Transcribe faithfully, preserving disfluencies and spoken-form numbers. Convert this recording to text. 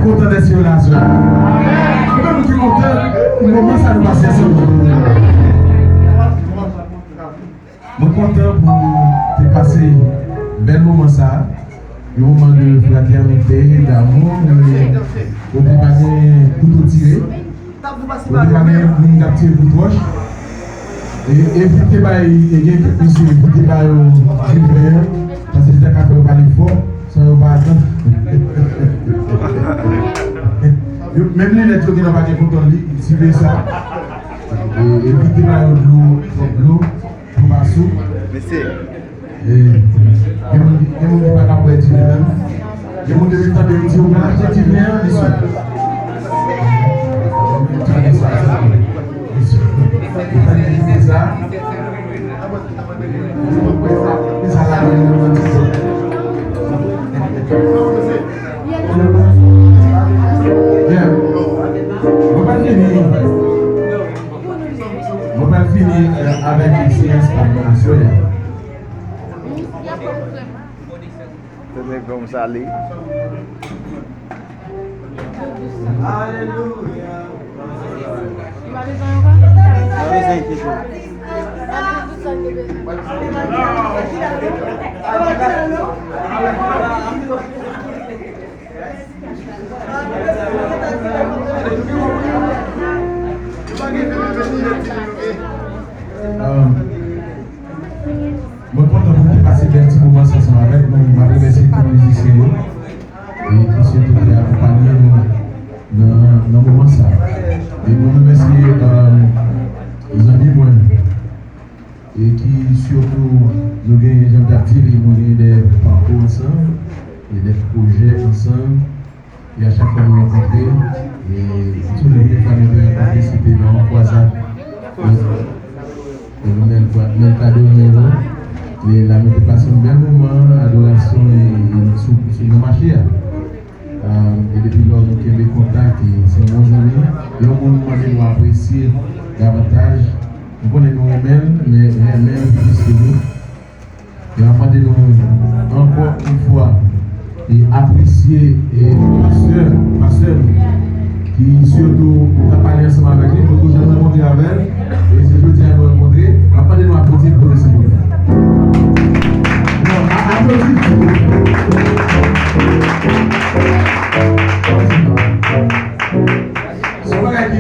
Kontan dèske w la aswè. Konbyen moun ki kontan pou moman sa nou pase ansanm? Mwen kontan pou te pase bèl moman sa. Yon moman de fratènite, damou, e kote pa gen kouto tire, kote pa gen moun k ap tire kout wòch. E evite bay, e gen kèk mesye, evite bay yo diven an, paske sa ka fè yo pale fò, san yo pa atann. Yo, menm linèt yo genlè pa gen kontan li, siveye sa. E evite bay yo dlo, twòp dlo, pou pa sou. Mesye. E, gen moun, gen moun ki pa ka bwè diven menm. Gen moun depi tande yo di yo pral achte diven an, li sou. Tande sa, sa. Li sou. Li tande li di sa. Li sa la, li nan ti. Yeah. Mwen pa fini. Mwen pral fini, euh, avèk seyans adorasyon an. Tande kòm sa li. Alelouya. Um, mwen kontan pou te pase bèl ti moman sa ansanm avèk nou. Mwen remèsye tout mizisyen yo e ki sitou te akonpanye nou nan, nan moman sa. E mwen remèsye, um, zanmi mwen e ki sitou nou genyen, jan m t ap di li, nou genyen de pakou ansanm e de pwojè ansanm. E a chak fwa nou rankontre, e toujou gen fwa nou te rankontre, se te nan yon kwazad, e, e nou menm kwa-, menm kado nou yo. E la nou te pase yon bèl moman adorasyon e, e sou, sou nou mache a. Um, e depi lò nou kenbe kontak, e se yon bon zanmi. Yon moun mande nou apresye davantaj. M konnen nou renmen l, men renmen l plis ke nou. E m ap mande nou ankò yon fwa e apresye e pastè, pastè nou ki sitou t ap pale ansanm avèk li, nou toujou rankontre avè l. E se jodi a nou rankontre. M ap mande nou aplodi l pou nou, silvouplè. Non, a-, aplodi l, silvouplè. Se yon bagay ki